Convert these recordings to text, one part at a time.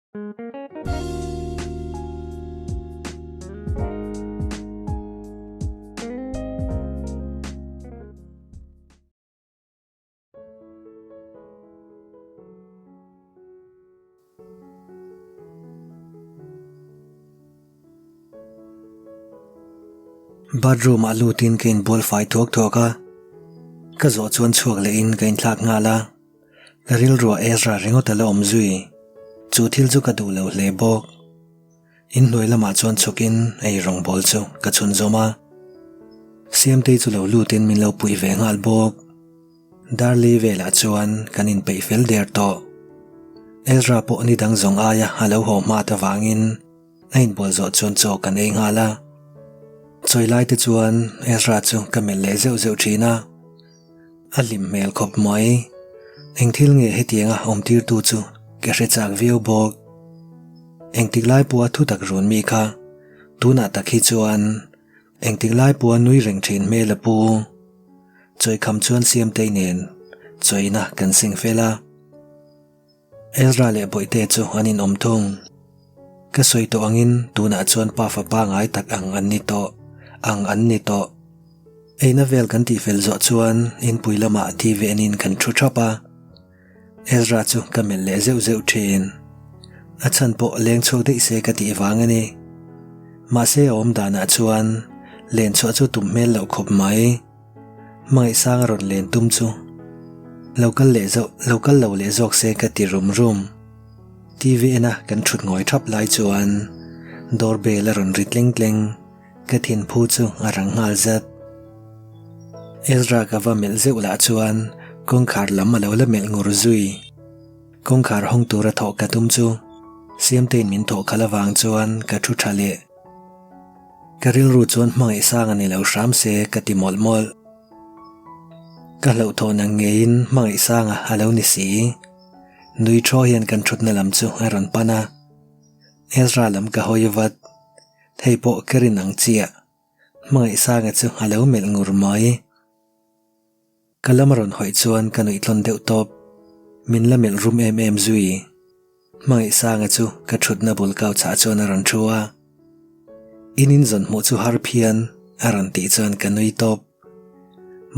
Bathroom ah lutin ka inbual fai thuak thuak a, ka zawh chuan chhuak lehin ka inthlak nghal a, ka rilruah Ezra ringawt a la awm zui, chu thil chu ka duh lo hle bawk. Inhnuai lamah chuan chhukin ei rawngbawl chu ka chhun zawm a, Siamtei chu lo lutin min lo puih ve nghal bawk. Darley velah chuan kan inpeih fel der tawh. Ezra pawh ni dang zawng aia a lo haw hmat avangin a inbual zawh chuan chaw kan ei nghal a. Chawi lai te chuan Ezra chu ka melh leh zeuh zeuh thin a. A hlim hmel khawp mai. Eng thil nge hetianga awmtirtu chu ka hre chak viau bawk. Engtik lai pawha thutak run mi kha tunah tak hi chuan Engtik lai pawha nui reng thin hmel a pu. Chawikham chuan Siamtei nen chawina kan seng fel a. Ezra leh Bawihte chu an inawm thung. Ka sawi tawh angin tunah chuan pa fapa ngai tak ang an ni tawh ang an ni tawh. Eina vel kan tihfel zawh chuan inpui lamah TV enin kan thu thap a. Ezra chu ka melh leh zeuh zeuh thin. A chhan pawh leng chhuak daih se ka tih vang a ni. Mahse a awm danah chuan len chhuah chu tum hmel loh khawp mai. Hmangaihsang a rawn len tum chu lo kal leh zauh lo kal lo leh zawk se ka ti rum rum. TV en a kan thut ngawi thap lai chuan door bell a rawn ri tleng tleng. Ka thinphu chu a rang nghal zat. Ezra ka va melh zeuh lah chuan kawngkhar lam a lo la melh ngur zui. Kawngkhar hawng tura thawh ka tum chu Siamtein min thawh khalh avang chuan ka thu tha leh. Ka rilru chuan hmangaih sang a ni lo hram se ka ti mawlh mawlh. Ka hlauhthawn ang ngeiin hmangaih sanga a lo ni si. Nui thaw hian kan thutna lam chu a rawn pan a. Ezra lam ka hawi vat. Hei pawh ka rin ang chiah. Hmangaihsanga chu a lo melh ngur mai. Ka lam a rawn hawi chuan ka nuih tlawn deuh tawp. Min la melh rum em em zui. Hmangaihsanga chu ka thutna bul kau chhah chuan a rawn thu a. In in zawn hmuh chu har phian a rawn tih chuan ka nui tawp.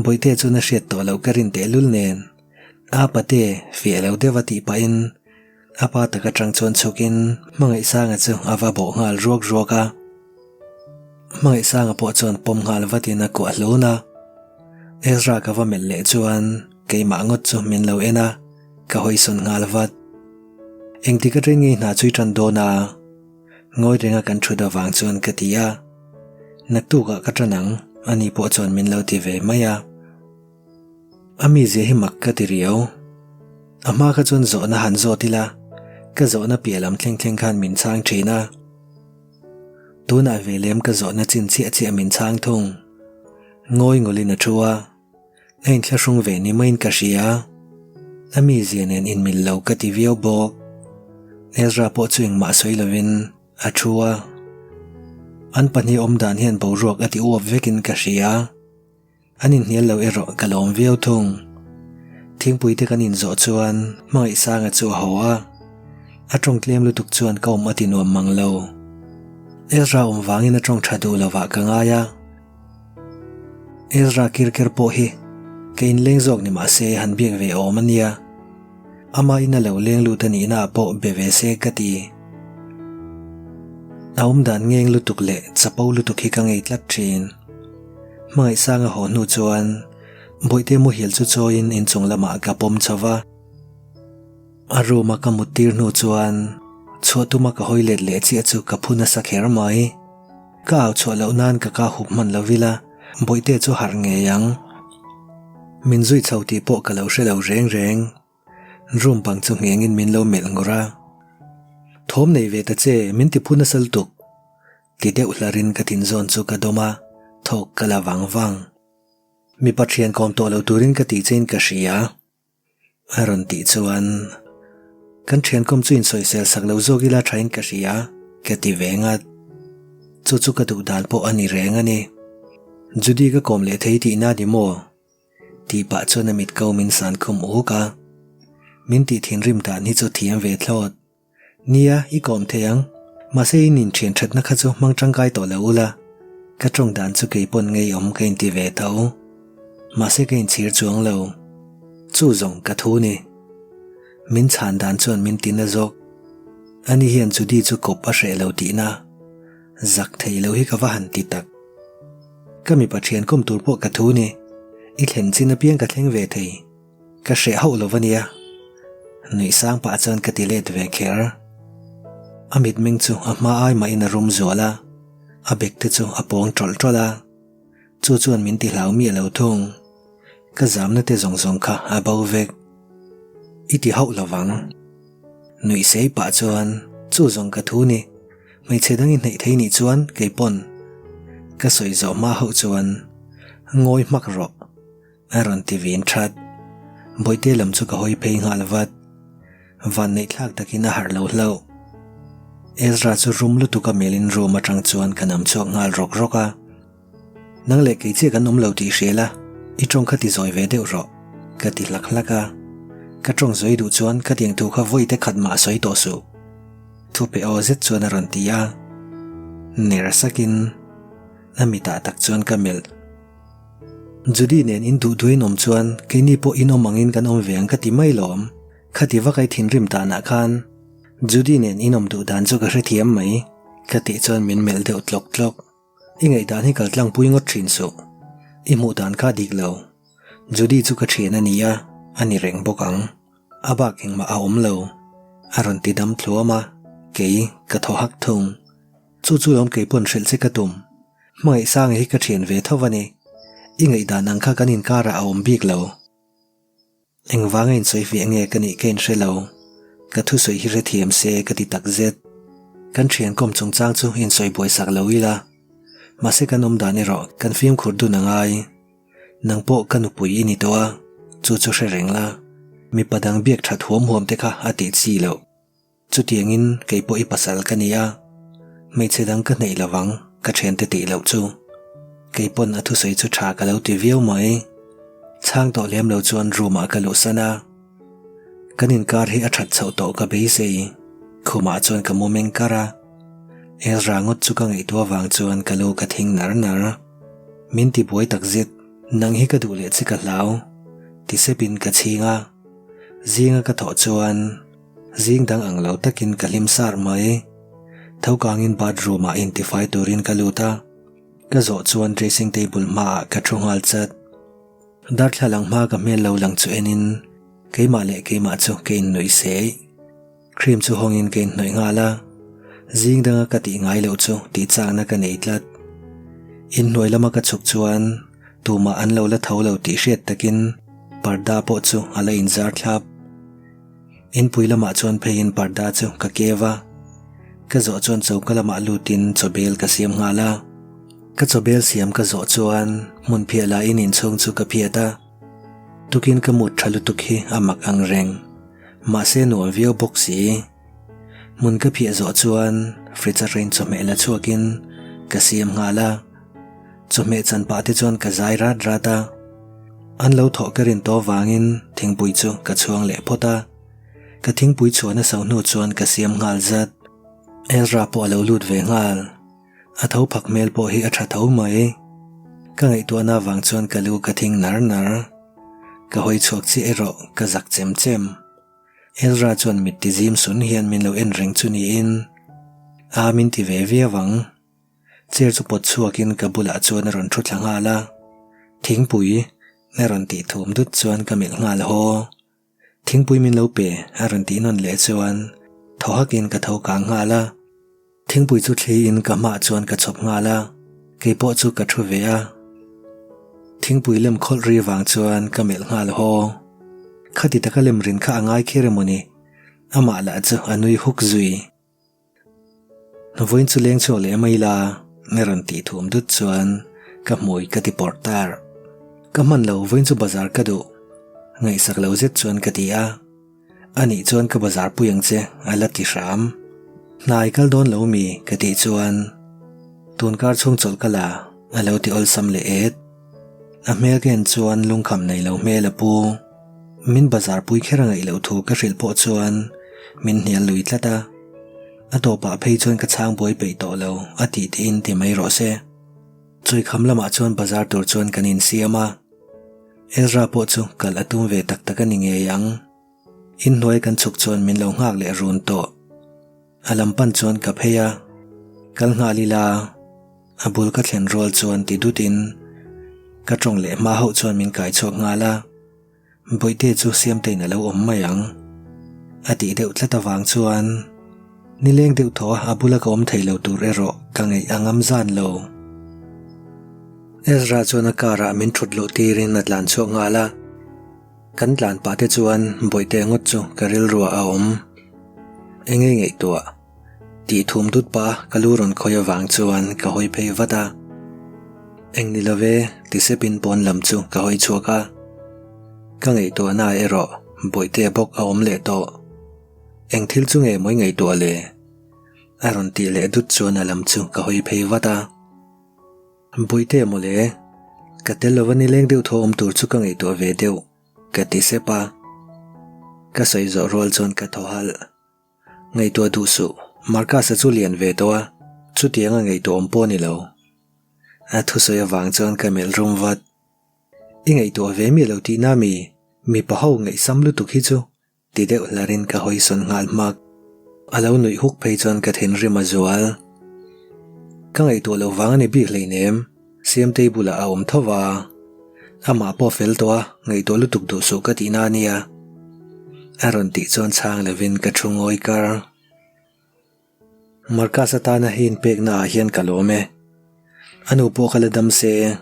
Bawihte chuan a hriat tawh loh ka rin tehlul nen. A pate fiah lo deuh a tih pahin A pa tak atang chuan chhukin Hmangaihsanga chu a va bawh nghal ruak ruak a. Hmangaihsanga pawh chuan pawm nghal vatin a kuah hlun a. Ezra ka va melh leh chuan keimah ngawt chu min lo en a, ka hawisawn nghal vat. Engtik atang nge hna chui tan dawn a? Ngawi renga kan thut avang chuan ka ti a. Naktukah ka tan ang, ani pawh chuan min lo ti ve mai a. A mizia hi mak ka ti riau. A hma kha chuan zawhna han zawt ila, ka zawhna piah lam thleng thleng khan min chhang thin a. Tunah ve lem ka zawhna chin chiah chiah min chhang thung. Ngawi ngawlin a thu a, a inthlahrung ve ni maiin ka hria. A mizia nen inmil lo ka ti viau bawk. Ezra pawh chu engmah sawi lovin a thu a. An pahnih awm dan hian boruak a ti uap vekin ka hria. An inhnial lo erawh ka lawm viau thung. Thingpui te kan inzawh chuan Hmangaihsanga chu a haw a, a tawng tlem lutuk chuan ka awm a ti nuam mang lo. Ezra awm vangin a tawng tha duh lovah ka ngai a. Ezra kir ker pawh hi ka inleng zawk ni mah se han biak ve awm a nia. Ama in a lo leng lut a nihna ah pawh be ve se ka ti. A awm dan ngeng lutuk leh chapo lutuk hi ka ngei tlat thin. Hmangaihsanga haw hnu chuan Bawihte muhil chu chawiin inchung lamah ka pawm chho va. A room a ka mut tir hnu chuan chhuah tuma ka hawi let leh chiah chu ka phu nasa kher mai. Ka au chhuah loh nan ka ka hup hman lo ila Bawihte chu harh ngei ang. Min zui chho tih pawh ka lo hre lo reng reng. Room bang chu nghengin min lo melh ngur a. Thawm nei ve ta che, min ti phu nasa lutuk. Ti deuh hlarin ka thinzawn chu ka dawm a, thawk ka la vang vang. Mipa thian kawm tawh lo turin ka tih chein ka hria. A rawn tih chuan, Kan thian kawm chu insawisel sak lo zawk ila thain ka hria, ka ti ve ngat. Chu chu ka duh dan pawh a ni reng a ni. Judy ka kawm leh thei tihna ni maw? Tih pah chuan a mit ko min san khum uk a. Min tih thinrim dan hi chu thiam ve thlawt. Nia, i kawm thei ang. Mahse in inthian thatna kha chu hmang tangkai tawh lo ula. Ka tawng dan chu kei pawn ngeiawm ka inti ve tho. Mahse ka inchhir chuang lo. Chu zawng ka thu ni. Min chhan dan chuan min tina zawk. Ani hian Judy chu kawp a hreh lo tihna. Zak thei lo hi ka va han ti tak. Ka mipa thian kawm tur pawh ka thu ni. I thlen chin apiang ka thleng ve thei. Ka hreh hauh lo ania. Nuih sang pah chuan ka ti let ve kher. A mitmeng chu a hma ai mahin a rum zual a, a bek te chu a pawng tawlh tawlh a. Chu chuan min ti hlau miah lo thung. Ka zamna te zawng zawng kha a bo vek. I ti hauh lo vang. Nuih sei pah chuan chu zawng ka thu ni. Hmeichhe dang i hneih thei nih chuan kei pawn ka sawi zawh hma hauh chuan ngawi hmak rawh. A rawn ti vin that. Bawihte lam chu ka hawi phei nghal vat. Vanneih thlak takin a harh lo hlauh. Ezra chu rum lutuk a melin room atang chuan ka nam chhuak nghal rawk rawk a. Nang leh kei chiah kan awm lo tih hria la, i tawng kha ti zawi ve deuh rawh, ka ti hlak hlak a. Ka tawng zawi duh chuan ka tiang thu kha vawi te khat mah sawi tawh suh. Thu pe aw zet chuan a rawn ti a. Ner sakin a mitah tak chuan ka melh. Judy nen in duh duh in awm chuan keini pawh in awm angin kan awm ve ang ka ti mai lawm. Khati vak ai thinrim danah khan Judy nen in awm duh dan chu ka hrethiam mai ka tih chuan min melh deuh tlawk tlawk. I ngaihdan hi kal tlangpui ngawt thin suh. I hmuh dan kha dik lo. Judy chu ka thian a ni a, a ni reng bawk ang. A bak engmah a awm lo. A rawn ti dam thluam a, kei ka thaw hak thung. Chu chu lawm kei pawn hrilh che ka tum. Hmangaihsanga hi ka thian ve tho a ni. I ngaihdan ang kha kan inkarah a awm bik lo. Engvanga insawi fiah nge ka nih ka inhre lo. Ka thusawi hi hrethiam se ka ti tak zet. Kan thian kawm chungchang chu insawi buaisak lo ila. Mahse kan awm dan erawh kan fimkhur dun a ngai. Nang pawh ka nupui i ni tawh a, chu chu hre reng la. Mipa dang biak that huam huam te kha a tih chi loh. Chutiangin kei pawh i pasal ka ni a, hmeichhe dang ka hneih lovang ka thiante tih loh chu. Kei pawn a thusawi chu tha ka lo ti viau mai. Chhang tawh lem lo chuan room ah ka luhsan a. Kan inkar hi a that chhoh tawh ka beisei. Khumah chuan ka mu meng kar a. Ezra ngawt chu ka ngaihtuah vang chuan ka lu ka thing nar nar. Min ti buai takzet, nang hi ka duh leh che ka hlau. Ti sepin ka chhing a. Zinga ka thawh chuan. Zing dang ang lo takin ka hlim sar mai. Tho kangin bathroom ah intifai turin ka lut a, ka zawh chuan dressing table hmaah ka thu nghal chat. Darthlalang hma ka hmel lo lang chu enin keimah leh keimah chu ka innuih sei. Cream chu hawngin ka inhnawih nghal a, zing danga ka tih ngai loh chu tih chakna ka nei tlat. Inhnuai lama ka chhuk chuan tumah an lo la tho lo tih hriat takin parda pawh chu a la inzar thlap. Inpui lamah chuan pheiin parda chu ka keu a, ka zawh chuan choka lamah lutin chawbel ka siam nghal a. Ka chawbel siam ka zawh chuan hmun phiah lahin inchhung chu ka phiat a, tukin ka mut tha lutuk hi a mak ang reng, mahse nuam viau bawk si. Hmun ka phiah zawh chuan fridge atangin chawhmeh la chhuakin ka siam nghal a. Chawhmeh chan pah te chuan ka zai rat rat a, an lo thawh ka rin tawh vangin thingpui chu ka chhuang leh phawt a, ka thingpui chhuan a so hnu chuan ka siam nghal zat. Ezra pawh a lo lut ve nghal, a tho phak hmel pawh hi a tha tho mai. Ka ngaihtuahna vang chuan ka lu ka thing nar nar, ka hawi chhuak chiah erawh ka zak chem chem. Ezra chuan mit ti zim sun hian min lo en reng chu niin, a min ti ve viau ang. Chair chu pawt chhuakin ka bulah chuan a rawn thu thla nghal a, Thingpui a rawn tih thum dut chuan ka melh nghal haw. Thingpui min lo pe a rawn tih nawn leh chuan thaw hakin ka tho kang nghal a. Thingpui chu thliin ka hmaah chuan ka chhawp nghal a, kei pawh chu ka thu ve a. Thingpui lem khawlh ri vang chuan ka melh nghal haw. Khati taka lem rin kha a ngai kher emaw ni? Amah lah chu a nui huk zui. Vawiin chu leng chhuak leh mai la, a rawn tih thum dut chuan ka hmui ka ti pawrh tar. Ka hman lo vawiin chu bazar ka duh, ngaihsak lo zet chuan ka ti a. Anih chuan ka bazar pui ang che, a la ti hram. Hnai kal dawn lo mi ka tih chuan tunkar chhung chawlh ka la, a lo ti awlsam leh et. A hmel ka en chuan lungkham nei lo hmel a pu. Min bazar pui kher a ngaih loh thu ka hrilh pawh chuan min hnial lui tlat a. A tawpah phei chuan ka chhang buai peih tawh lo a tih tiin ti mai rawh se. Chawikham lamah chuan bazar tur chuan kan insiam a. Ezra pawh chu kal a tum ve tak tak a ni ngei ang. Inhnuai kan chhuk chuan min lo nghak leh run tawh. A lam pan chuan ka phei a, kal nghal ila a bul ka thlen rual chuan ti dutin ka tawng leh hma hauh chuan min kai chhuak nghal a, Bawihte chu Siamtein a lo awm mai ang a tih deuh tlat avang chuan nileng deuh thaw a a bula ka awm thei lo tur erawh ka ngaih a ngam zan lo. Ezra chuan a car ah min thut luh tirin a tlan chhuak nghal a. Kan tlan pah te chuan Bawihte ngawt chu ka rilruah a awm. Enge ngaihtuah? Tih thum dut pah ka lu rawn khawi avang chuan ka hawi phei vat a. Eng ni lo ve, ti sepin pawn lam chu ka hawi chhuak a. Ka ngaihtuahna erawh Bawihte bawk a awm leh tawh. Eng thil chu nge mawi ngaihtuah le? A rawn tih leh dut chuan a lam chu ka hawi phei vat a. Bawihte mawle, ka tel lova nileng deuh tho awm tur chu ka ngaihtuah ve deuh, ka ti sep a. Ka sawi zawh rual chuan ka thaw halh. Ngaihtuah duh suh, Marcus-a chu lian ve tawh a, chutianga ngaihtuah awm pawh a ni lo. A thusawi avang chuan ka melh rum vat. I ngaihtuah ve miah lo tihna mi, mipa ho ngaihsam lutuk hi chu Ti deuh hlarin ka hawi sawn nghal hmak. A lo nuih huk phei chuan ka thinrim a zual. Ka ngaihtuah loh vang a ni bik hleinem, Siamtei bulah a awm tho va. Amah pawh fel tawh a, ngaihtuah lutuk duh suh ka tihna a nia. A rawn tih chuan chhang lovin ka thu ngawi kar. Marcus atana hi inpekna ah hian ka lawm e. A nu pawh ka la dam se,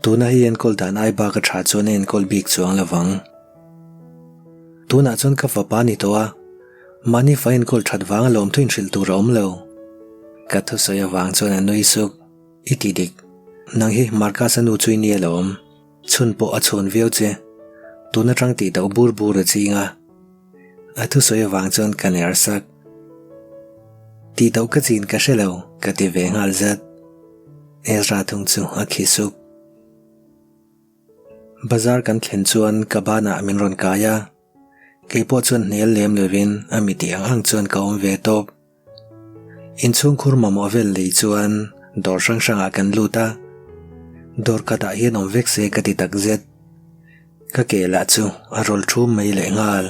tuna hi enkawl dan ai bak a tha chuan a enkawl bik chuang lo vang. Tunah chuan ka fapa a ni tawh a, mahni fa enkawl that vang a lawmthu inhrilh tur a awm lo. Ka thusawi avang chuan a nui suk, I ti dik, nang hi Marcus a nu chu i nia lawm. Chhun pawh a chhun viau che, tun atang tih tauh bur bur a ching a. A thusawi avang chuan ka ner sak. Tih tauh ka chin ka hre lo, ka ti ve nghal zat. Ezra thung chu a khi suk. Bazar kan thlen chuan ka banah min rawn kai a, kei pawh chuan hnial lem lovin a mi tih ang ang chuan ka awm ve tawp. Inchhungkhur mamawh vel lei chuan dawr hrang hrangah kan lut a, dawr khatah hian awm vek se ka ti tak zet. Ka ke lah chu a rawl thum mai leh nghal.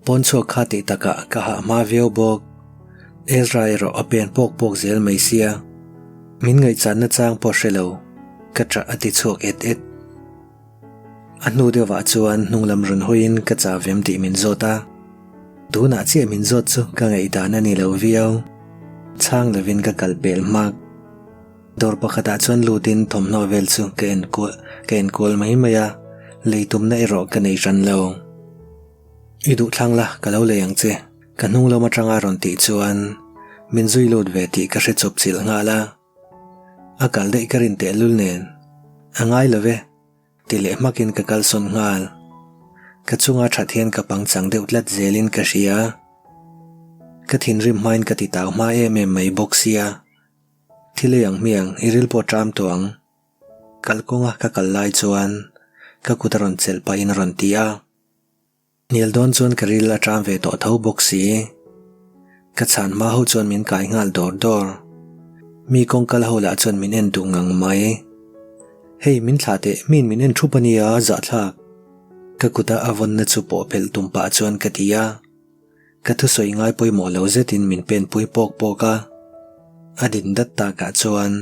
Pawn chhuak kha tih takah ka hah hma viau bawk. Ezra erawh a pen pawk pawk zel mai sia. Min ngaihchanna chang pawh hre lo, ka ṭah a ti chhuak et et. A hnu deuhah chuan hnunglam rawn hawiin ka chau vem tih min zawt a. Tunah chiah min zawt chu ka ngaihdan a ni lo viau. Chhang lovin ka kal pel hmak. Dawr pakhatah chuan lutin thawmhnaw vel chu ka en kual ka en kual mai mai a, lei tumna erawh ka nei hran lo. I duh thlang la, ka lo lei ang che, ka hnung lam atanga rawn tih chuan min zui lut ve tih ka hre chawp chilh nghal a. A kal daih ka rin tehlul nen, a ngai lo ve. Ti leh hmakin ka kalsawn nghal. Ka chunga that hian ka pangchang deuh tlat zelin ka hria. Ka thinrim hmain ka ti tau hma em em mai bawk sia. Thil ei ang hmiang i ril pawh ṭam tawh ang. Kalkawnga ka kal lai chuan ka kut a rawn chelh pahin a rawn ti a. Hnial dawn chuan ka ril a ṭam ve tawh tho bawk si. Ka chhan hma ho chuan min kai nghal dawr dawr. Mi kawngkal ho lah chuan min en duh ngang mai. Hei min thlah teh, miin min en thup a nia, zahthlak. Ka kuta a vawnna chu pawh phelh tum pah chuan ka ti a. Ka thusawi ngai pawimawh lo zetin min pen pui pawk pawk a. A din dat takah chuan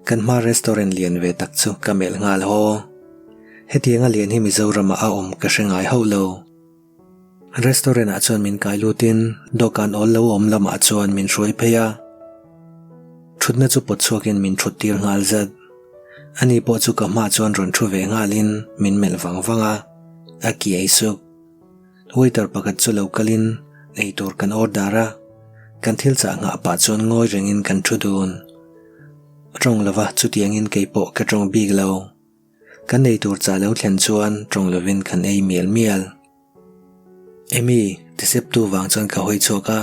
kan hma restaurant lian ve tak chu ka melh nghal haw. Hetianga lian hi Mizoramah a awm ka hre ngai hauh lo. Restaurant ah chuan min kai lutin dawhkan awl lo awm lamah chuan min hruai phei a. Thutna chu pawt chhuakin min thut tir nghal zat. Ani pawh chu ka hmaah chuan rawn thu ve nghalin min melh vang vang a, a kiai suk. Waiter pakhat chu lo kalin eitur kan order a, kan thil chah nghah pah chuan ngawi rengin kan thu dun. Tawng lova chutiangin kei pawh ka tawng bik lo. Kan eitur chah lo thlen chuan tawng lovin kan ei mial mial. Amy, ti septu vang chuan ka hawi chhuak a.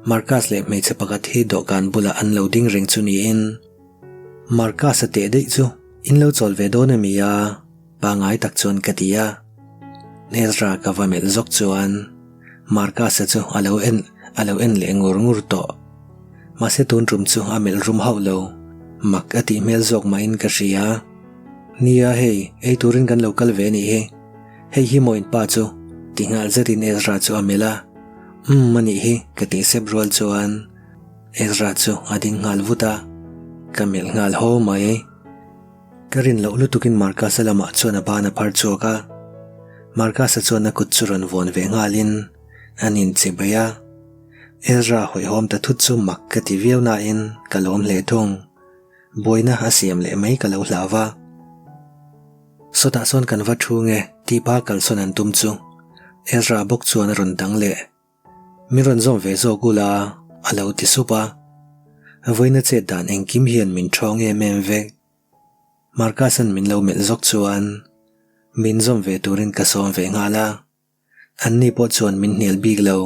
Marcus leh hmeichhe pakhat hi dawhkan bulah an lo ding reng chu niin Marcus a teh daih chu in lo chawl ve dawn ami a? Pangai tak chuan ka ti a. Ezra ka va melh zawk chuan Marcus-a chu a lo en a lo en leh ngur ngur tawh. Mahse tun tum chu a melh rum hauh lo. Mak a tih hmel zawk mahin ka hria. Nia hei, ei turin kan lo kal ve nih hi. Hei hi maw in pa chu? Ti nghal zetin Ezra chu a melh a. Umm a nih hi ka tih sep rual chuan Ezra chu a ding nghal vut a. Ka melh nghal haw mai. Ka rin loh lutukin Marcus-a lamah chuan a ban a phar chhuak a. Marcus-a chuan a kut chu rawn vawn ve nghalin an inche bai a. Ezra hawihhawm ta thut chu mak ka ti viau nain ka lawm hle thung. Buaina a siam leh mai ka lo hlau va. Sawtah sawn kan va thu nge tih pa kalsawn an tum chu Ezra bawk chuan a rawn dang leh. Min rawn zawm ve zawk ula a lo ti sup a. Vawiina chet dan engkim hian min ṭhawng em em vek. Marcus-a'n min lo melh zawk chuan min zawm ve turin ka sawm ve nghal a. Anni pawh chuan min hnial bik lo.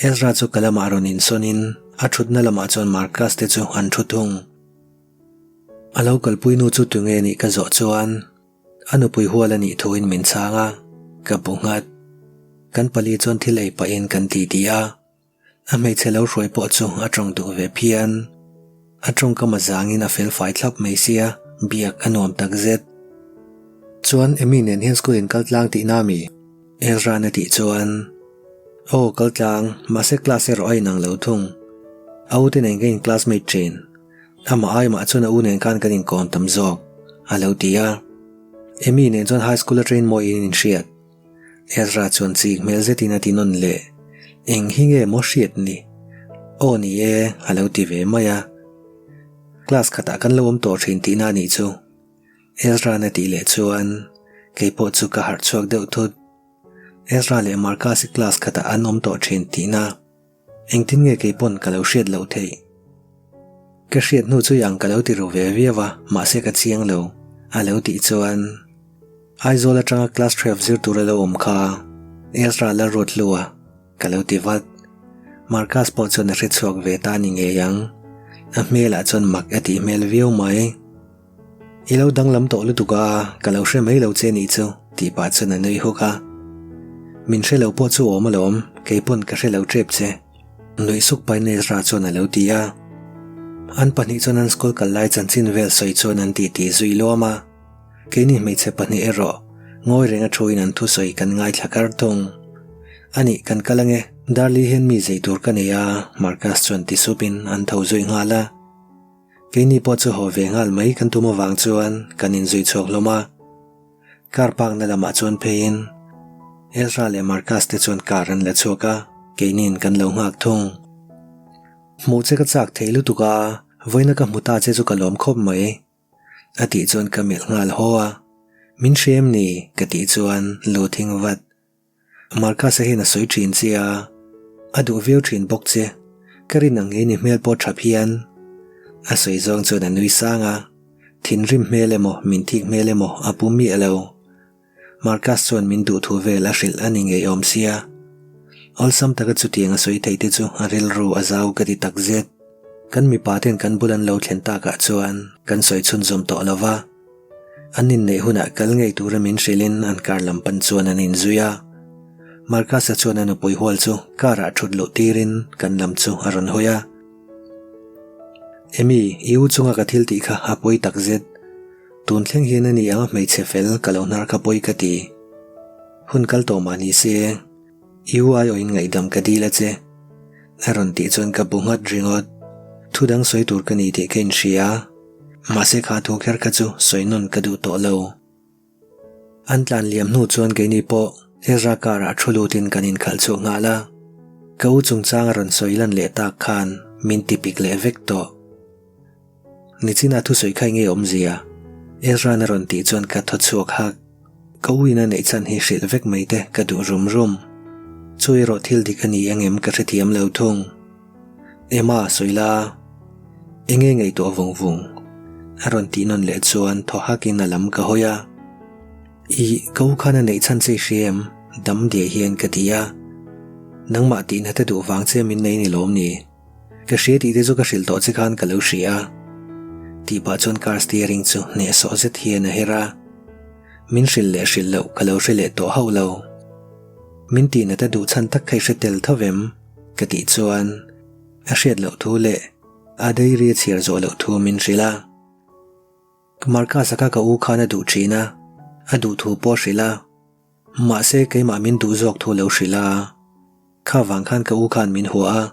Ezra chu ka lamah rawn insawnin a thutna lamah chuan Marcus te chu an thu thung. A lo kalpui nu chu tunge nih ka zawh chuan a nupui hual a nih thuin min chhang a, ka bu nghat. Kan pali chuan thil ei pahin kan titi a. A hmeichhe lo hruai pawh chu a tawng duh ve phian. A tawngkam a zangin a fel fai thlap mai sia, biak a nuam tak zet. Chuan Amy nen hian school in kal tlang tihna mi? Ezra'n a tih chuan, Aw kal tlang, mahse class erawh a inang lo thung. A u te nen ka in classmate thin. Amah ai mah chuan a u nen khan kan inkawm tam zawk, a lo ti a. Amy nen chuan high school atangin mawi in inhriat. Ezra chuan chik hmel zetin a ti nawn leh, Eng hi nge maw hriat ni? Aw ni e, a lo ti ve mai a. Class khatah kan lo awm tawh thin tihna a nih chu. Ezra'n a tih leh chuan kei pawh chu ka harh chhuak deuh thut. Ezra leh Marcus-i class khatah an awm tawh thin tihna. Engtin nge kei pawn ka lo hriat loh theih? Ka hriat hnu chu iang ka lo ti ru ve viau a, mahse ka chiang lo, a lo tih chuan Aizawl atanga class 12 zir tur a lo awm kha Ezra la ruat hlu a, ka lo ti vat. Marcus pawh chuan a hre chhuak ve ta ni ngei ang. A hmelah chuan mak a tih hmel viau mai. I lo danglam tawh lutuk a, ka lo hre mai lo che nih chu, tih pah chuan a nui huk a. Min hre lo pawh chu awm alawm, kei pawn ka hre lo tep che. Nuih suk pahin Ezra chuan a lo ti a. An pahnih chuan an school kal lai chanchin vel sawi chuan an titi zui luam a. Keini hmeichhe pahnih erawh ngawi renga thuin an thusawi kan ngaithla kar thung. Anih, kan kal ange, Darli hian mi zei tur ka nei a, Marcus chuan ti supin an tho zui nghal a. Keini pawh chu haw ve nghal mai kan tum avang chuan kan inzui chhuak hlawm a. Car park na lamah chuan pheiin Ezra leh Marcus te chuan car an la chhuak a, keiniin kan lo nghak thung. Hmuh che ka chak thei lutuk a, vawiina ka hmu ta che chu ka lawm khawp mai. A tih chuan ka melh nghal haw a, Min hre em ni? ka tih chuan lu thing vat. Marcus-a hian a sawi thin che a, a duh viau thin bawk che. Ka rin ang ngei ni hmel pawh tha phian. A sawi zawng chuan a nui sang a, thinrim hmel emaw min thik hmel emaw a pu miah lo. Marcus chuan min duh thu vel a hrilh a ni ngei awm sia. Awlsam taka chutiang a sawi thei te chu a rilru a zau ka ti takzet. Kan mipa ten kan bul an lo thlen takah chuan kan sawi chhunzawm tawh lo va. An inneih hunah kal ngei tura min hrilhin an car lam pan chuan an inzui a. Marcus-a chuan a nupui hual chu car-ah thut luh tirin kan lam chu a rawn hawi a. Amy, i u chunga ka thil tih kha a pawi tak zet. Tun thleng hian a ni ang a hmeichhe fel ka lo hnar kha pawi ka ti. Hun kal tawh mah ni se, i u aiawhin ngaihdam ka dil a che. A rawn tih chuan ka bu nghat ringawt. Thu dang sawi tur ka ni tih ka inhria. Mahse kha thu kher kha chu sawi nawn ka duh tawh lo. An tlan liam hnu chuan keini pawh Ezra car ah thu lutin kan inkhalh chhuak nghal a. Ka u chungchang a rawn sawi lan leh tak khan min ti pik leh vek tawh. Nichina thusawi kha enge awmzia? Ezra'n a rawn tih chuan ka thaw chhuak hak. Ka u in a neih chhan hi hrilh vek mai te ka duh rum rum. Chu erawh thil dik a ni engem ka hrethiam lo thung. Emma sawi la, enge ngaihtuah vung vung? A rawn tih nawn leh chuan thaw hakin a lam ka hawi a. Ih, ka u khan a neih chhan che i hria em? Dam diai hian ka ti a. Nangmah tihna te duh vang che min nei ni lawm ni? Ka hria tih te chu ka hrilh tawh che khan ka lo hria a. Tih pah chuan car steering chu hnehsawh zet hian a her a. Min hrilh leh hrilh loh ka lo hre leh tawh hauh lo. Min tihnat a duh chhan tak kha i hre tel tho vem? Ka tih chuan a hriat loh thu leh a diary a chhiar zawh loh thu min hrilh a. Marcus-a kha ka u khan a duh thin a, a duh thu pawh a hrilh a. Mahse keimah min duh zawk thu lo hrilh a. Kha vang khan ka u khan min hua a,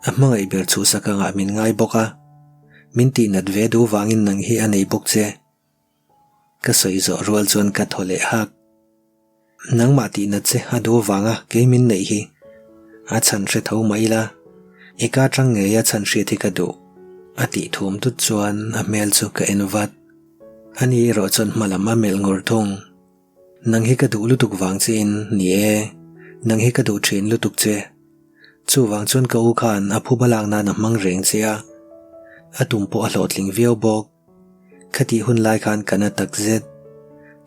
a hmangaih ber chhuhsak angah min ngai bawk a. Min tihnat ve duh vangin nang hi a nei bawk che. Ka sawi zawh rual chuan ka thaw leh hak. Nangmah tihnat che a duh avanga kei min neih hi a chhan hre tho mah ila, i ka tang ngei a chhan hriat hi ka duh, a tih thum tut chuan a hmel chu ka en vat. Ani erawh chuan hma lam a melh ngur thung. Nang hi ka duh lutuk vang chein ni e, nang hi ka duh thin lutuk che. Chuvang chuan ka u khan a phuba lak nan a hmang reng che a, a tum pawh a hlawhtling viau bawk. Khatih hun lai khan ka na tak zet.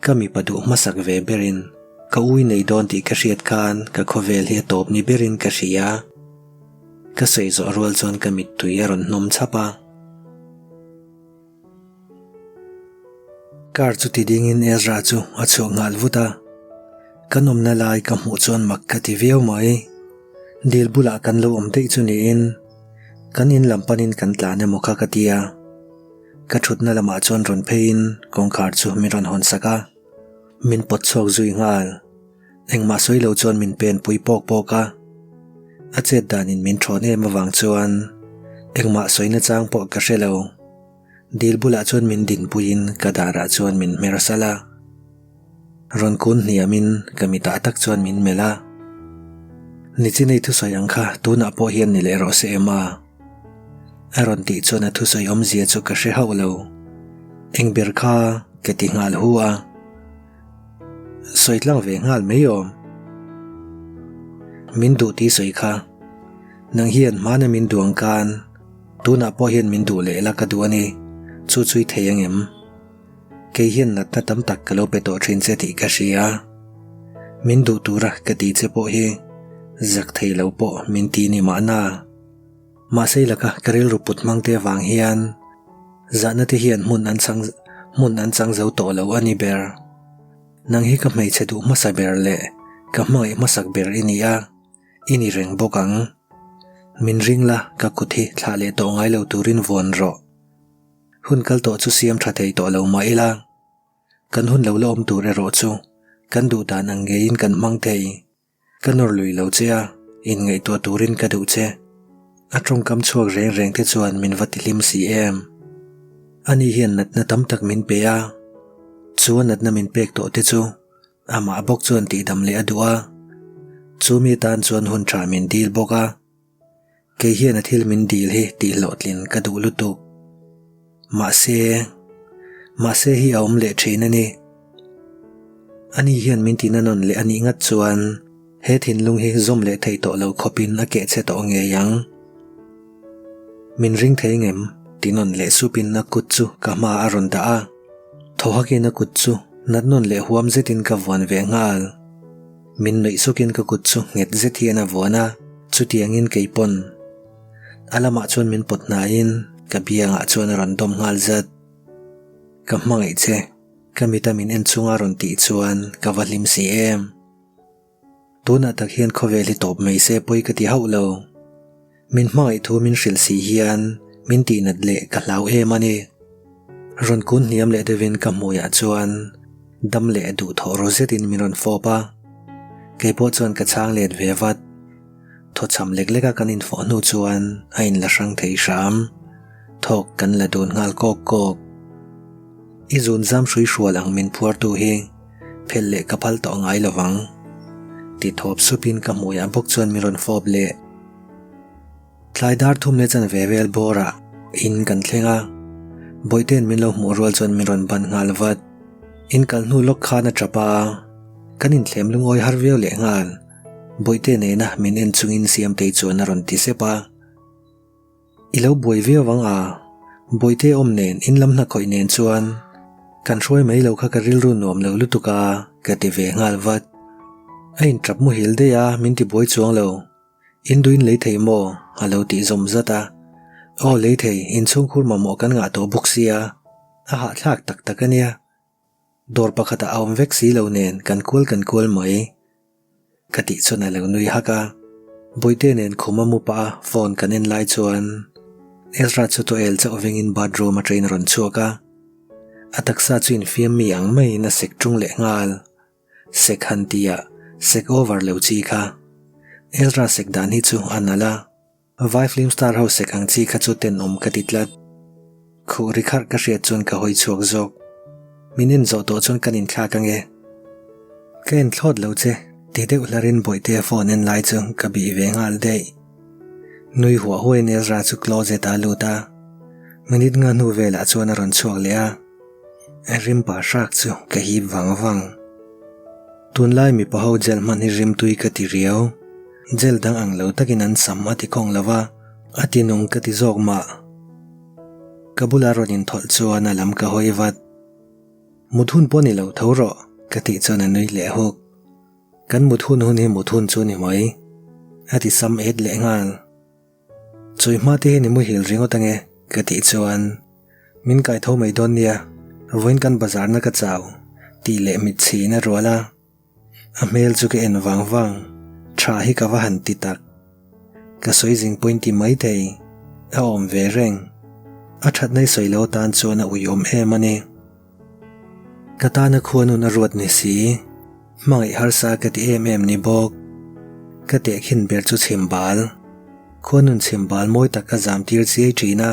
Ka mipa duh hmasak ve berin ka ui nei dawn tih ka hriat khan ka khawvel hi a tawp ni berin ka hria. Ka sawi zawh rual chuan ka mittui a rawn hnawm chhap a. Car chu ti dingin Ezra chu a chhuak nghal vut a. Kan awmna lai ka hmuh chuan mak ka ti viau mai. Dil bulah kan lo awm daih chu niin kan in lam panin kan tlan emaw kha ka ti a. Ka thutna lamah chuan rawn pheiin kawngkhar chu min rawn hawn sak a, min pawt chhuak zui nghal. Engmah sawi lo chuan min pen pui pawk pawk a, a chet danin min thawn em avang chuan engmah sawina chang pawh ka hre lo. Dil bulah chuan min dinpuiin ka darah chuan min hmer salh a. Rawn kun hniamin ka mitah tak chuan min melh a. Nichinei thusawi ang kha tunah pawh hian ni leh rawh se em a? A rawn tih chuan a thusawi awmzia chu ka hre hauh lo. Eng ber kha ka ti nghal hu a. Sawi tlang ve nghal mai awm. Min duh tih sawi kha. Nang hian hmana min duh ang khan tunah pawh hian min duh leh la ka duh a ni. Chu chu i thei ang em? Kei hian natna tam tak ka lo pe tawh thin che tih ka hria. Min duh tura ka ti che pawh hi zak thei lo pawh min ti ni mahna. Mahse laka ka rilru put hmang te avang hian zahna te hian hmun an chang hmun an chang zo tawh lo a ni ber. Nang hi ka hmeichhe duh hmasa ber leh ka hmangaih hmasak ber i ni a, i ni reng bawk ang. Min ring la ka kut hi thlah leh tawh ngai lo turin vuan rawh. Hun kal tawh chu siam tha thei tawh lo mah ila, kan hun lo la awm tur erawh chu kan duh dan ang ngeiin kan hmang thei. Ka nawr lui lo che a, inngaihtuah turin ka duh che. A tawngkam chhuak reng reng te chuan min va tihlim si em. Ani hian natna tam tak min pe a, chu a natna min pek tawh te chu amah bawk chuan tihdam leh a duh a, chu mi atan chuan hun tha min dil bawk a. Kei hian a thil min dil hi tih hlawhtlin ka duh lutuk. Mahse, mahse hi a awm leh thin a ni. Ani hian min tina nawn leh a nih ngat chuan he thinlung hi zawm leh theih tawh lo khawpin a keh chhe tawh ngei ang. Min ring thei ngem? Ti nawn leh supin a kut chu ka hma a rawn dah a. Thaw hakin a kut chu nat nawn leh huam zetin ka vuan ve nghal. Min nuih sukin ka kut chu nghet zet hian a vuan a, chutiangin kei pawn a lamah chuan min pawt hnaiin ka biangah chuan a rawn dawm nghal zat. Ka hmangaih che, ka mita min en chunga rawn tih chuan ka va hlim si em. Tunah tak hian khawvel hi tawp mai se pawi ka ti hauh lo. Min hmangaih thu min hrilh si hian min tihnat leh ka hlau em a ni. Rawn kun hniam leh deuhin ka hmuiah chuan dam leh duhthawh ru zetin min rawn fawp a. Kei pawh chuan ka chhang let ve vat. Thawchham lek leka kan infawh hnu chuan a inla hrang thei hram. Thawk kan la dun nghal kawk kawk. I zun zam hrui hrual ang min phuartu hi phelh leh ka phal tawh ngai lovang. Ti thawp supin ka hmuiah bawk chuan min rawn fawp leh. Tlai dar thum leh chanve vel bawrah in kan thleng a, Bawihten min lo hmuh rual chuan min rawn ban nghal vat. In kal hnu lawk khan a tap a, kan inthlem lungawi har viau leh nghal. Bawihte nena min en chungin Siamtei chuan a rawn ti sep a. I lo buai viau vang a, Bawihte awm nen in lam hna khawih nen chuan kan hruai mai lo kha ka rilru nuam lo lutuk a, ka ti ve nghal vat. A inṭap muhil daih a, min ti buai chuang lo. Induin lei thei maw? a lo tih zawm zat a. Aw lei thei, inchhungkhur mamawh kan ngah tawh bawk sia, a hahthlak tak tak a nia. Dawr pakhatah a awm vek si lo nen kan kual kan kual mai. Ka tih chuan a lo nui hak a. Bawihte nen khum a mu pah a phone kan en lai chuan Ezra chu tawel chauh vengin bathroom atangin a rawn chhuak a. A taksa chu infiam mi ang maiin a sek tung leh nghal. Sek han tia sek over lo chi kha. Ezra sek dan hi chu a nalh a. Vai film star ho sek ang chi kha chu tenawm ka ti tlat. Khuh ri kharh ka hriat chuan ka hawi chhuak zawk. Min en zawh tawh chuan kan inthlak ange. Ka en thlawt lo che, ti deuh hlarin Bawihtea phone en lai chu ka bih ve nghal daih. Nui huah huahin Ezra chu closet ah a lut a. Minute nga hnu velah chuan a rawn chhuak leh a. Rim pa hrak chu ka hip vang vang. Tunlai mipa ho gel hman hi rimtui ka ti riau. Gel dang ang lo takin an sam a ti khawng lo va, a ti nung ka ti zawk mah. Ka bula rawn inthawlh chuan a lam ka hawi vat. Mut hun pawh ni lo tho rawh ka tih chuan a nui leh huk. Kan mut hun hun hi mut hun chu ni mai. A ti sam et leh nghal. Chawi hma te hian i muhil ringawt ange ka tih chuan min kai tho mai dawn nia, vawiin kan bazar na ka chau tih leh mit chhin a rual a, a hmel chu ka en vang vang, tha hi ka va han ti tak. Ka sawi zing pawhin ti mai thei, a awm ve reng, a thatna i sawi lo tan chuan a uiawm em a ni. Ka tana khua nun a ruat ni si, hmangaih harsa ka ti em em ni bawk. Ka tehkhin ber chu chhimbal. Khua nun chhimbal mawi tak a zam tir chiai thin a.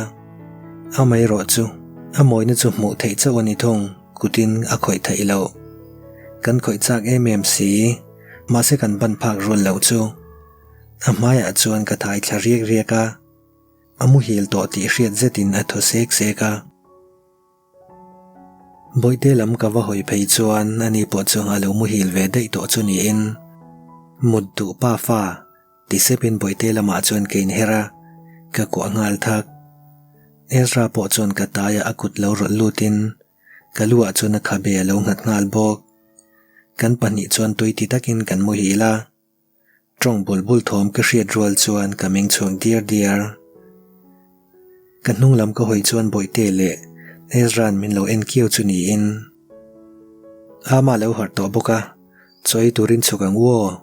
Amaherawh chu, a mawina chu hmuh theih chauh a ni thung, kutin a khawih theih loh. Kan khawih chak em em si, mahse kan ban phak rual loh chu. A hmaiah chuan ka thai thla riak riak a, a muhil tawh tih hriat zetin a thaw sek sek a. Bawihte lam ka va hawi phei chuan ani pawh chu a lo muhil ve daih tawh chu niin mut duh pa fa ti sepin Bawihte lamah chuan ka inher a, ka kuah nghal thak. Ezra pawh chuan ka taia a kut lo rawlh lutin ka luah chuan a khabe a lo nghat nghal bawk. Kan pahnih chuan tui ti takin kan muhil a. Tawng bul bul thawm ka hriat rual chuan ka meng chhuak diar diar. Ka hnung lam ka hawi chuan Bawihte leh Ezra'n min lo en kiau chu niin. Ama lo harh tawh bawk a, chaw ei turin chhuk ang u aw.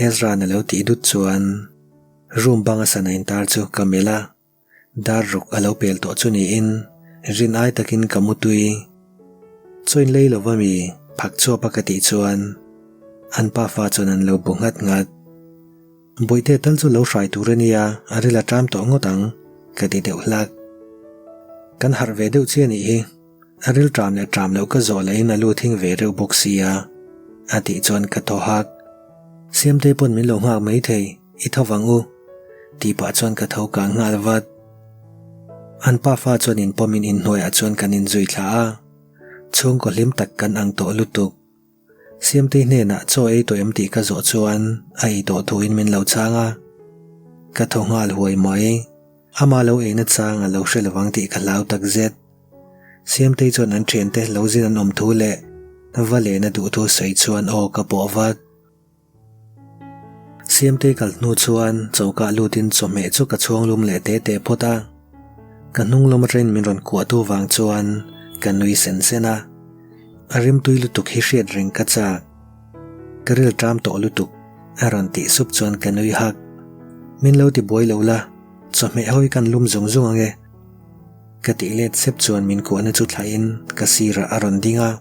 Ezra'n a lo tih dut chuan room banga sana intar chu ka melh a. Dar ruk a lo pel tawh chu niin rin ai takin ka mu tui. Chaw in lei lova mi phak chuap a ka tih chuan an pafa chuan an lo bu nghat nghat. Bawihte tal chu lo hrai tur a nia, a ril a ṭam tawh ngawt ang ka ti deuh hlak. Kan harh ve deuh chiah nih hi, a ril ṭam leh ṭam loh ka zawh lahin a lu thing ve reuh bawk sia a tih chuan ka thaw hak. Siamtei pawn min lo nghak maithei. I tho vang u, tih pah chuan ka tho kang nghal vat. An pafa chuan inpawmin inhnuaiah chuan kan inzui thla a, chhungkaw hlim tak kan ang tawh lutuk. Siamtei hnenah chaw ei tawh em tih ka zawh chuan a ei tawh thuin min lo chhang a, ka thaw nghal huai mai. Ama lo eina chang a lo hre lovang tih ka hlau takzet. Siamtei chuan an thiante lo zin an awm thu leh va lehna duh thu sawi chuan aw ka pawh vat. Siamtei kal hnu chuan choka lutin chawhmeh chu ka chhuang lum leh te te phawt a. Ka hnung lam atangin min rawn kuah tu vang chuan ka nui sen sen a. A rimtui lutuk hi hriat reng ka chak. Ka ril ṭam tawh lutuk a rawn tih sup chuan ka nui hak. Min lo ti buai lo la, chawhmeh hawi kan lum zung zung ange. Ka tih let sep chuan min kuahna chu thlahin ka sirah a rawn ding a.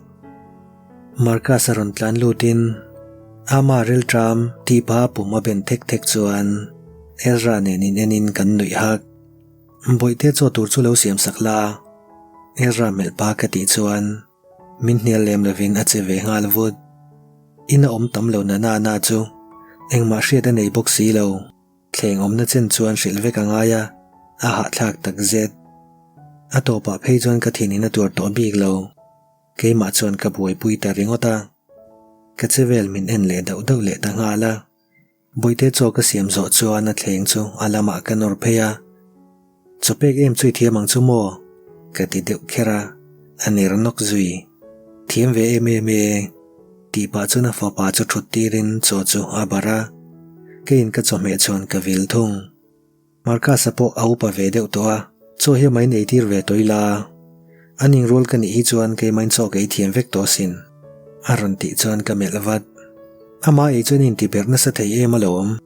Marcus a rawn tlan lutin ama rilṭam tih pa pum a ben thek thek chuan Ezra nen in enin kan nuih hak. Bawihte chaw tur chu lo siam sak la, Ezra melh pa ka tih chuan min hnial lem lovin a che ve nghal vut. In a awm tam lo na na na chu engmah hriat a nei bawk si lo. Thleng awmna chen chuan hrilh vek a ngai a, a hahthlak takzet. A tawpah phei chuan ka thin in a tuar tawh bik lo. Keimah chuan ka buaipui ta ringawt a, ka che vel min en leh dauh dauh leh ta nghal a. Bawihte chaw ka siam zawh chuan a thleng chu a lamah ka nawr phei a, Chaw pek em chu i thiam ang chu maw? ka ti deuh kher a, a ner nawk zui. Thiam ve em em e, tih pah chuan a fapa chu thut tirin chaw chu a barh a, keiin ka chawhmeh chuan ka vil thung. Marcus-a pawh a upa ve deuh tawh a, chaw hi amah in eitir ve tawh ila, a ning rual ka nih hi chuan keimah in chaw ka ei thiam vek tawh asin, a rawn tih chuan ka melh vat. Ama ei chuan in ti berh nasa thei em alawm.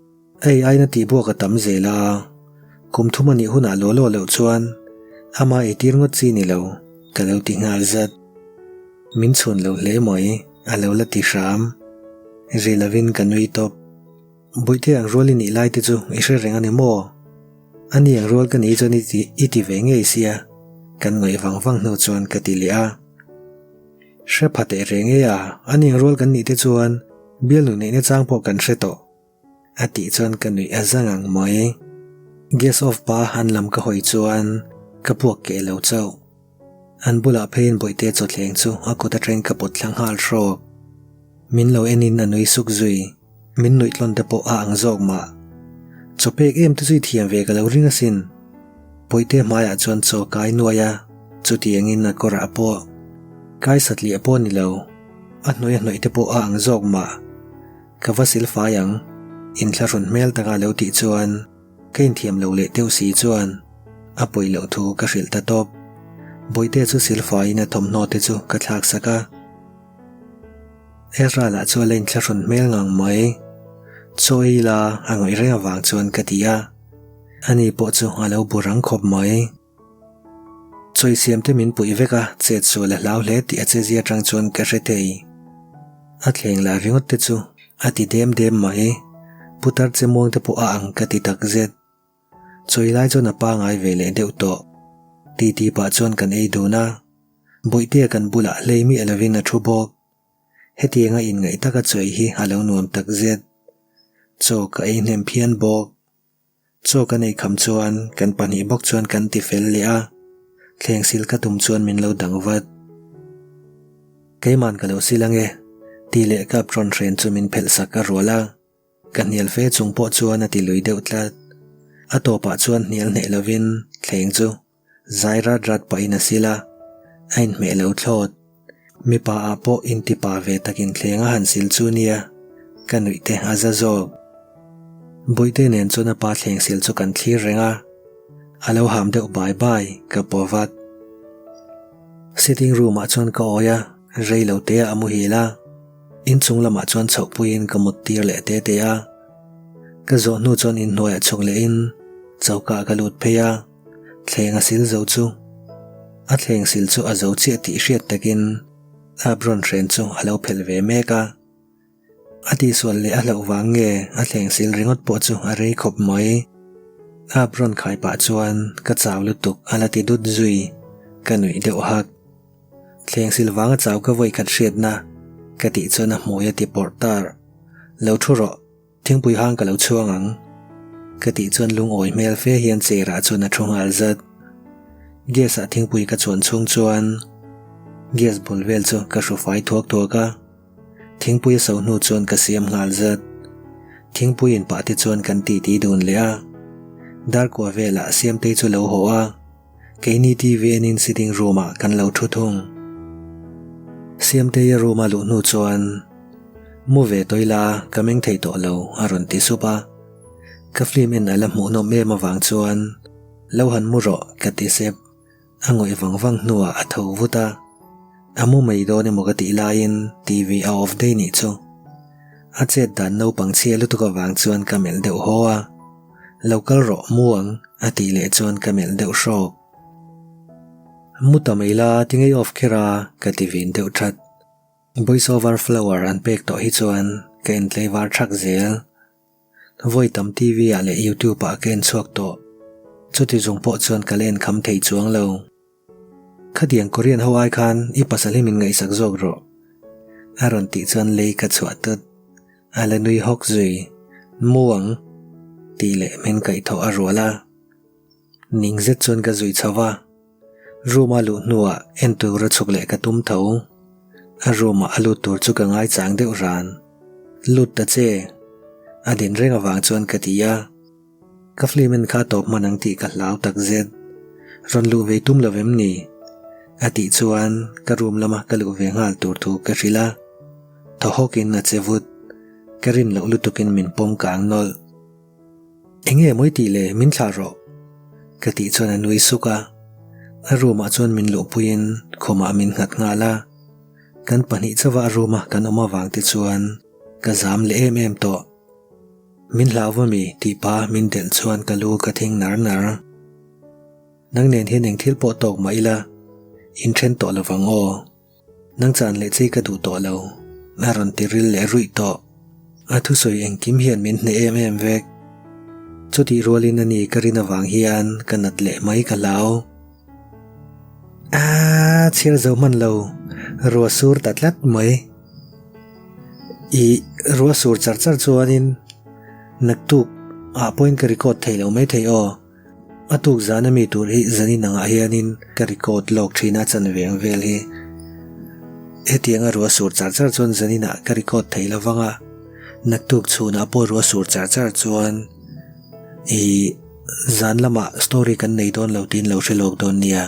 A ei aiin a tihbuak a tam zel a, kum thum a nih hunah law law loh chuan ama eitir ngawt chi ni lo ka lo ti nghal zat. Min chhun lo hle mai, a lo la ti hram. Ri lovin ka nui tawp. Bawihte ang rual i nih lai te chu i hre reng a ni maw? A ni ang rual ka nih chuan i ti i ti ve ngei sia, kan ngaih vang vang hnu chuan ka ti leh a. Hre pha teh reng e a, a ni ang rual kan nih te chuan bialnu neihna chang pawh kan hre tawh. A tih chuan ka nuih a zang ang mai. Gas off pa an lam ka hawi chuan ka puak keh lo chauh. An bulah pheiin bawihte chawthleng chu a kut atangin ka pawt thla nghal hrawk. Min lo enin a nui suk zui. Min nuih tlawn te pawh a ang zawk mah. Chaw pek em te chu i thiam ve ka lo ring asin. Bawihte hmaiah chuan chaw kai nuai a, chutiangin a kawrah pawh kai satliah pawh a ni lo. A hnawih a hnawih te pawh a ang zawk mah. Ka va sil fai ang, inthlahrun hmel taka lo tih chuan ka inthiam lo leh deuh si chuan a pawi loh thu ka hrilh ta tawp. Bawihte chu sil faiin a thawmhnaw te chu ka thlak sak a. Ezra lah chu a la inthlahrun hmel ngang mai. Chaw ei la a ngawih reng avang chuan ka ti a, ani pawh chu a lo bu rang khawp mai. Chawi siam te min puih vek a, chet sual a hlau hle tih a che zia atang chuan ka hre thei. A thleng lah ringawt te chu a ti dem dem mai. Putar che muang te pawh a ang ka ti tak zet. Chawi lai chuan a pangai ve leh deuh tawh. Ti ti pah chuan kan ei dun a. Bawihtea kan bulah hlei miah lovin a thu bawk. Hetianga inngaih taka chawi hi a lo nuam tak zet. Chaw ka ei hnem phian bawk. Chaw kan ei kham chuan kan pahnih bawk chuan kan ti fel leh a, thleng sil ka tum chuan min lo dang vat. Keiman ka lo sil ange, tih leh ka apron hren chu min phelh sak a rual a, ka hnial fe chung pawh chuan a ti lui deuh tlat. A tawpah chuan hnial hneh lovin thleng chu Zai rat rat pahin a sil a, a inhmeh lo thlawt. Mipa ah pawh intipa ve takin thleng a han sil chu nia, ka nuih te a za zawk. Bawihte nen chuan a pa thleng sil chu kan thlir reng a, a lo ham deuh bai bai ka paw vat. Sitting room ah chuan ka awi a, rei lo te ah a muhil a, inchung lamah chuan chhoh puiin ka mut tir leh te te a. Ka zawh hnu chuan inhnuaiah chhuk lehin choka ah ka lut phei a. Thleng a sil zo chu a thleng sil chu a zo chiah tih hriat takin apron hren chu a lo phelh ve mek a. A tihsual leh a hlauh vang nge a thleng sil ringawt pawh chu a rei khawp mai. Apron khai pah chuan ka chau lutuk a la ti dut zui ka nuih deuh hak. Thleng sil vanga chau ka vawi khat hriatna ka tih chuan a hmui a ti pawrh tar. Lo thu rawh. Thingpui hang ka lo chhuang ang. Ka tih chuan lungawi hmel fe hian chair ah chuan a thu nghal zat. Gas ah thingpui ka chuan chhung chuan gas bul vel chu ka hru fai thuak thuak a. Thingpui a so hnu chuan ka siam nghal zat. Thingpui in pah te chuan kan titi dun leh a. Darkua velah Siamtei chu lo haw a. Keini TV enin sitting room ah kan lo thu thung. Siamteia room a luh hnu chuan Mu ve tawih la, ka meng thei tawh lo a rawn ti sup a. Ka film en a la hmuhnawm em avang chuan Lo han mu rawh ka ti sep. A ngawih vang vang hnuah a tho vut a. A mu mai dawn emaw ka tih laiin TV a off daih nih chu. A chet dan naupang chhia lutuk avang chuan ka melh deuh haw a. Lo kal rawh mu ang a tih leh chuan ka melh deuh hrawk. Mu ta mai la ti ngei off kher a ka ti vin deuh that. Voice over flower an pek tawh hi chuan ka en tlaivar thak zel. Vawi tam TV ah leh YouTube ah ka en chhuak tawh. Chuti zung pawh chuan ka la en kham thei chuang lo. Khatiang Korean ho ai khan i pasal hi min ngaihsak zawk rawh. A rawn tih chuan lei ka chhuah tut. A la nui hawk zui. Mu ang. Tih leh min kaihthawh a rual a. Ning zet chuan ka zui chho va. Room a luh hnuah en tura chhuk leh ka tum tho. A room ah a lut tur chu ka ngaichang deuh ran. Lut ta che. A din reng avang chuan ka ti a. Ka film en kha tawp hman ang tih ka hlau tak zet. Rawn luh ve tum lo em ni? A tih chuan ka room lama ka luh ve nghal tur thu ka hrilh a. Thaw hawkin a che vut. Ka rin loh lutukin min pawm kang nawlh. Enge mawi tih le min thlah rawh? Ka tih chuan a nui suk a. A room ah chuan min luhpuiin khumah min nghat nghal a. Kan pahnih chauha a room a kan awm avang te chuan. ka zam leh em em tawh. Min hlau va mi tih pa min delh chuan ka lu ka thing nar nar. Nang nen hian eng thil pawh tawk mah ila, inthen tawh lovang aw. Nang chan leh chei ka duh tawh lo, a rawn ti ril leh ruih tawh. A thusawi engkim hian min hneh em em vek. Chutih rualin a ni ka rin avang hian ka nat leh mai ka hlau. Aaa chhiar zo hman lo, ruah sur ta tlat mai. Ih, ruah sur char char chuanin naktuk ah pawhin ka record thei lo maithei aw. A tuk zan ami tur hi zanin angah hianin ka record lawk thin a chanve ang vel hi. Hetianga ruah sur char char chuan zaninah ka record thei lo vang a, naktuk chhunah pawh ruah sur char char chuan ih zan lamah story kan nei dawn lo tiin lo hre lawk dawn nia.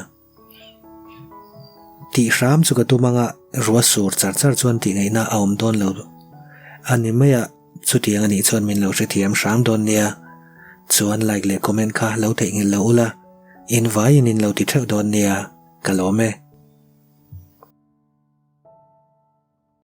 Tih hram chu ka tum anga ruah sur char char chuan tih ngaihna a awm dawn lo a ni mai a, chutiang anih chuan min lo hrethiam hram dawn nia. Chuan like leh comment kha lo theihnghilh lo ula, in vaiin in lo ti theuh dawn nia, ka lawm e.